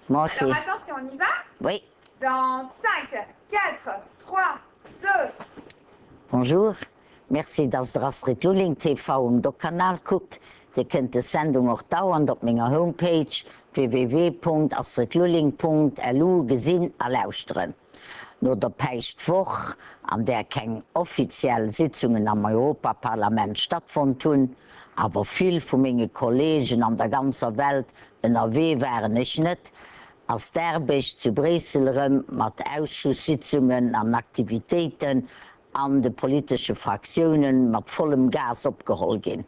Moi aussi. Alors attention, on y va Oui. Dans 5, 4, 3, 2. Bonjour, Merci dass der Astrid Lulling TV um Doc-Kanal kuckt. Dir kënnt des Sendung och dauernd op menger Homepage www.astridlulling.lu gesinn a lauschteren. No der Päischtwoch, an där keng offiziell Sitzungen am Europaparlament stattfonnt hunn, awer vill vu menge Kollegen an der ganzer Welt ënnerwee waren, ech net, ass d'Aarbecht zu Bréissel erëm mat Ausschusssitzungen an Aktivitéiten an de politesche Fraktioune mat vollem Gas opgeholl ginn.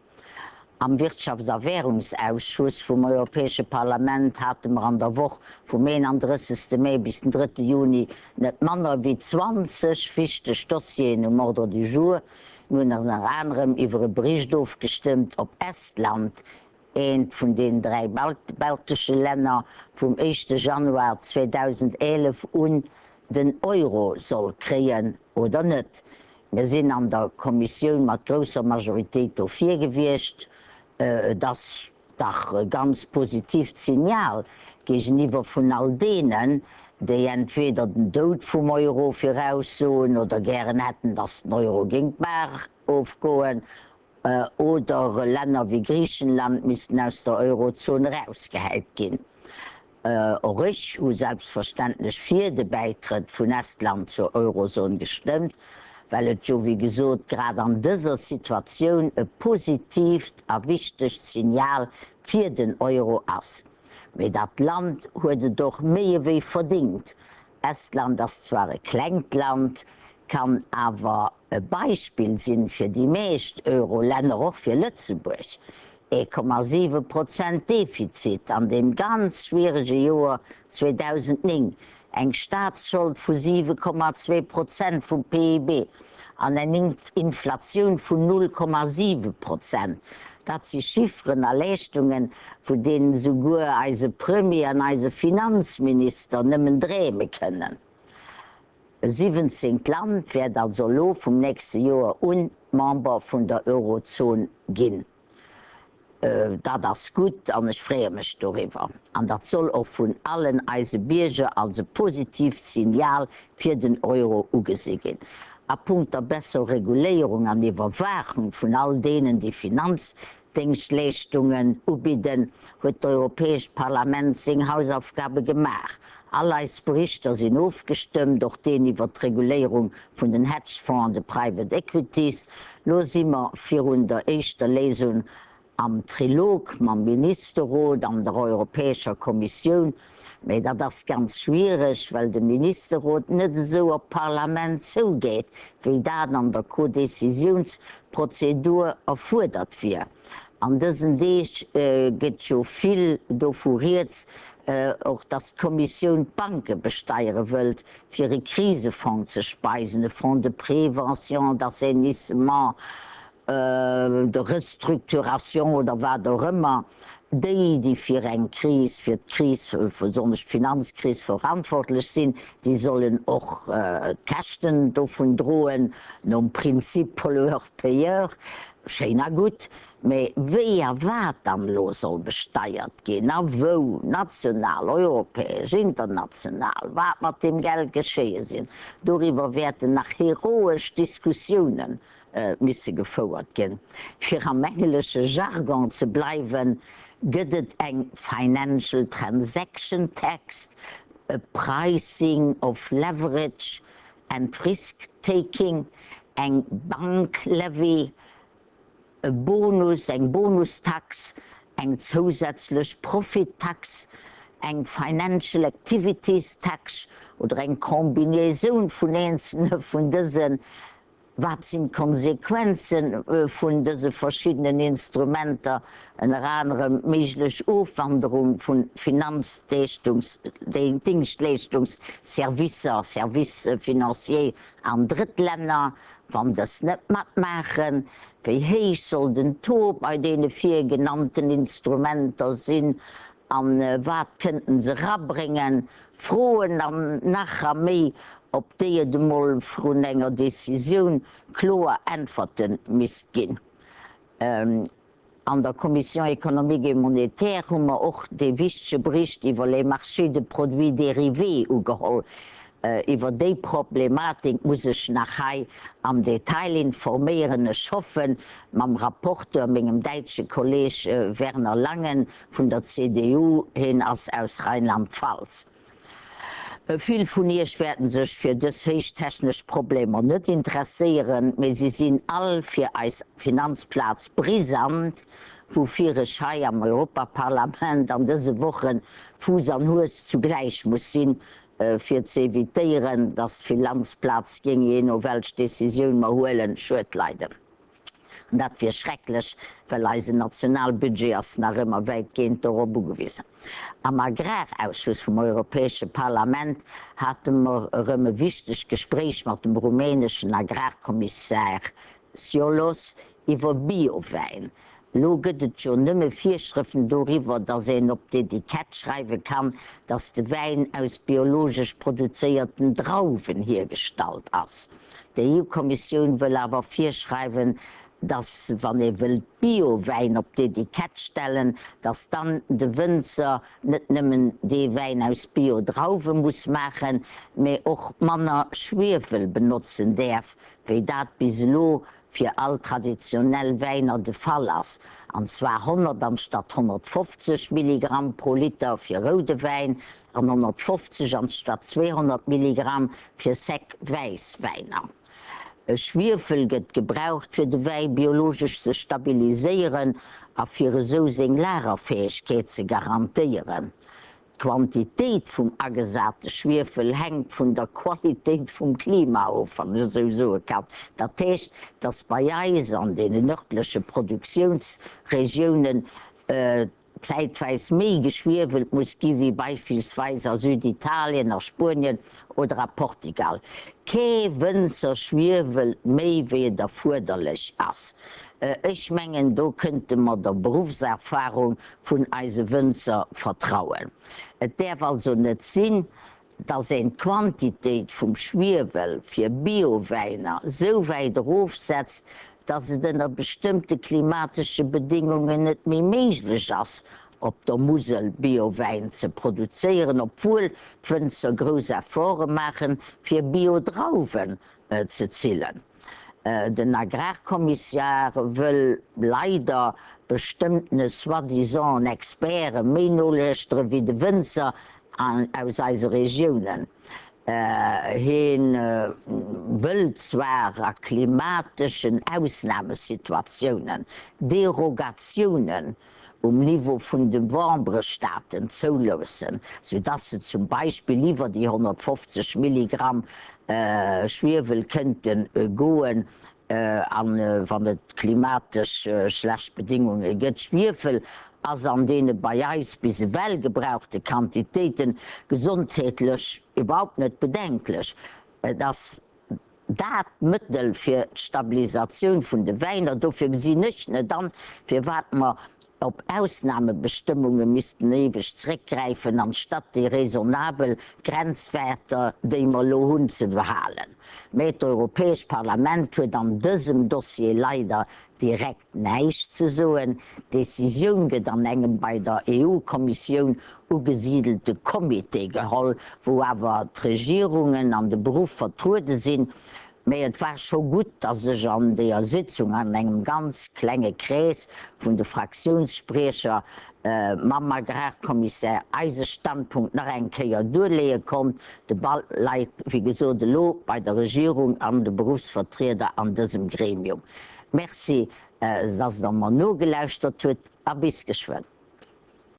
Am Wirtschafts a Währungsausschuss vum Europäesche Parlament hate mer an der Woch vum 31. Mee bis den 3. Juni net manner wéi 20 wichteg Dossieren um Ordre du jour. Mir hunn ënner anerem iwwer e Bericht ofgestëmmt, ob Estland, eent vun den 3 baltesche Länner, vum éischte Januar 2011 un den Euro soll kréien oder net. Mir sinn an der Kommissioun mat grousser Majoritéit dofir gewiescht. Et ass dach e ganz positiivt Signal géigeniwwer vun all deenen, déi entweder den Doud vum Euro viraussoen oder gären hätten, datt den Euro géing d'Baach ofgoen oder Länner wéi Griichenland missten aus der Eurozon erausgehäit ginn. Och ech hu selbstverständlech fir de Bäitrëtt vun Estland zur Eurozon gestëmmt, well et jo wéi gesot grad an dëser Situatioun e positiivt a wichtegt Signal fir den Euro ass. Mee dat Land huet et och méi ewéi verdingt. Estland ass zwar e klengt Land, kann awer e Beispill sinn fir déi meescht Euro-Länner, och fir Lëtzebuerg. 1,7 Prozent Defizit an deem ganz schwierege Joer 2009, eng Staatsschold vu 7,2 Prozent vum PIB an eng Inflatioun vun 0,7 Prozent, dat si Chifferen a Leeschtungen, vun deenen esouguer eise Premier an eise Finanzminister nëmmen dreeme kënnen. E siwwenzéngt Land wäert also elo vum nächste Joer un Member vun der Eurozon ginn. Dat ass gutt an ech freeë mech doriwwer. An dat soll och vun allen eise Bierger als e positiivt Signal fir den Euro ugesi ginn. A punkter besser Reguléierung an Iwwerwaachung vun all deenen, déi Finanzdéngschtleeschtungen ubidden, huet d'Europäescht Parlament seng Hausaufgabe gemaach. All eis Berichter sinn ofgestëmmt, och deen iwwert d'Reguléierung vun den Hedgefonds an de Private Equities. Lo si mer virun der éischter Léisung am Trilog mam Ministerrot an der Europäescher Kommissioun. Mee dat ass ganz schwiereg, well de Ministerrot net esou op d'Parlament zougeet, wéi dat an der Codécisiounsprozedur erfuerdert wier. An dësen Deeg gëtt jo vill dovu rieds, och datt d'Kommissioun d'Banke besteiere wëllt, fir e Krisefong ze speisen, e Fonds de prévention, d'assainissement, de restructuration oder wat och ëmmer. Déi, déi fir eng Kris, fir d'Kris, besonnesch d'Finanzkris, verantwortlech sinn, déi sollen och d'Käschten dovun droen, nom Prinzip pollueur-payeur. Schéin a gutt, mee wéi a wat dann elo soll besteiert ginn a wou, national, europäesch, international, wat mat deem Geld geschéie sinn, doriwwer wäerten nach heroesch Diskussiounen misse gefouert ginn. Fir am englesche Jargon ze bleiwen, gëtt et eng Financial Transaction Tax, e Pricing of Leverage and Risk Taking, eng Bank Levy, e Bonus, eng Bonustax, eng zousätzlech Profittax, eng Financial Activities Tax oder eng Combinaison vun eenzelne vun dësen. Wat sinn d'Konsequenze vun dëse verschiddenen Instrumenter, ënner anerem d'méiglech Ofwanderung vu Finanzdéngschtleeschtungsservicer, Services financiers, an Drëttlänner, wann dës net matmaachen? Wéi héich soll den Taux bei deene virgenannten Instrumenter sinn a wat kënnten se erabréngen? Froen an nach a méi, op déi et emol vrun enger Decisioun kloer Äntwerte misst ginn. An der Commission économique et monétaire hu mer och dee wichtege Bericht iwwer les marchés de produits dérivés ugeholl. Iwwer déi Problematik muss ech nach hei am Detail informéieren. Ech hoffen, mam Rapporteur, mengem däitsche Kolleg Werner Langen vun der CDU, hien ass aus Rheinland-Pfalz. Vill vun Iech wäerten sech fir dës héichtechnesch Problemer net interesséieren, mee si sinn all fir eis Finanzplaz brisant, woufir ech hei am Europaparlament an dëse Woche Fuuss an Hues zugläich muss sinn, fir ze evitéieren, dass d'Finanzplaz géing, jee no welch Decisioun mer huelen, Schued leiden. An dat wier schrecklech, well eisen Nationalbudget ass nach ëmmer wäitgehend dorop ugewisen. Am Agrarausschuss vum Europäesche Parlament hate mer erëm e wichtegt Gespréich mat dem rumäneschen Agrarkommissär Ciolos iwwer Biowäin. Elo gëtt et jo nëmme Virschrëften doriwwer, dass een op d'Etikett schreiwe kann, dass de Wäin aus biologesch produzéierten Drauwen hiergestallt ass. D'EU-Kommissioun wëll awer virschreiwen, dass wann ee wëllt Bio-Wäin op d'Etikett stellen, dass dann de Wënzer net nëmmen dee Wäin aus Bio-Drauwe muss maachen, mee och manner Schwiewel benotzen däerf, wéi dat bis elo fir all traditionell Wäiner de Fall ass, an zwar 100 anstatt 150 Milligramm pro Liter fir roude Wäin an 150 anstatt 200 Milligramm fir sec wäiss Wäiner. Schwiefel gëtt gebraucht fir de Wäi biologesch ze stabiliséieren a fir esou seng Lagerfäegkeet ze garantéieren. D'Quantitéit vum agesate Schwiefel hänkt vun der Qualitéit vum Klima of, wann ech esou soe kann. Dat heescht, datt bei eis an deenen nërdleche Produktiounsregiounen zäitweis méi geschwiewelt muss gi wéi beispillsweis a Süditalien, a Spuenien oder a Portugal. Kee Wënzer schwiewelt méi wéi et erfuerderlech ass. Ech mengen, do kënnte mer der Beruffserfahrung vun eise Wënzer vertrauen. Et däerf also net sinn, dass een d'Quantitéit vum Schwiewel fir Biowäiner sou wäit erofsetzt, dass et ënner bestëmmte klimatesche Bedéngungen net méi méiglech ass, op der Musel Biowäin ze produzéieren, obwuel d'Wënzer grouss Efforte maachen, fir Biodrauwen ze zillen. Den Agrarkommissar wëll leider bestëmmtene soi-disant Experte méi nolauschtere wéi de Wënzer aus eise Regiounen. Hie wëll zwar a klimateschen Ausnamesituatiounen Derogatiounen um Niveau vun de Memberstaaten zouloossen, soudass se zum Beispill iwwer déi 150 Milligramm Schwiewel kënnte goen, a wann et klimatesch schlecht Bedéngunge gëtt. Schwiefel ass an deene bei eis bis ewell gebrauchte Quantitéite gesondheetlech iwwerhaupt net bedenklech. Et ass dat Mëttel fir d'Stabilisatioun vun de Wäiner. Dofir gesinn ech net an, firwat mer op Ausnamebestëmmunge missten éiweg zréckgräifen, anstatt déi raisonnabel Grenzwäerter, déi mer elo hunn, ze behalen. Mä d'Europäescht Parlament huet an dësem Dossier leider direkt näischt ze soen. D'Decisioun gëtt an engem bei der EU-Kommissioun ugesidelte Comité geholl, wou awer d'Regierungen an de Beruff vertruede sinn. Mä et war scho gutt, datt ech an deeër Sitzung an engem ganz klenge Krees vun de Fraktiounsspriecher mam Agrarkommissär eise Standpunkt nach eng Kéier duerleeë konnt. De Ball leit, wéi gesot, elo bei der Regierung an de Beruffsvertrieder an dësem Gremium. Merci, dass Der mer nogelauschtert hutt a bis geschwënn.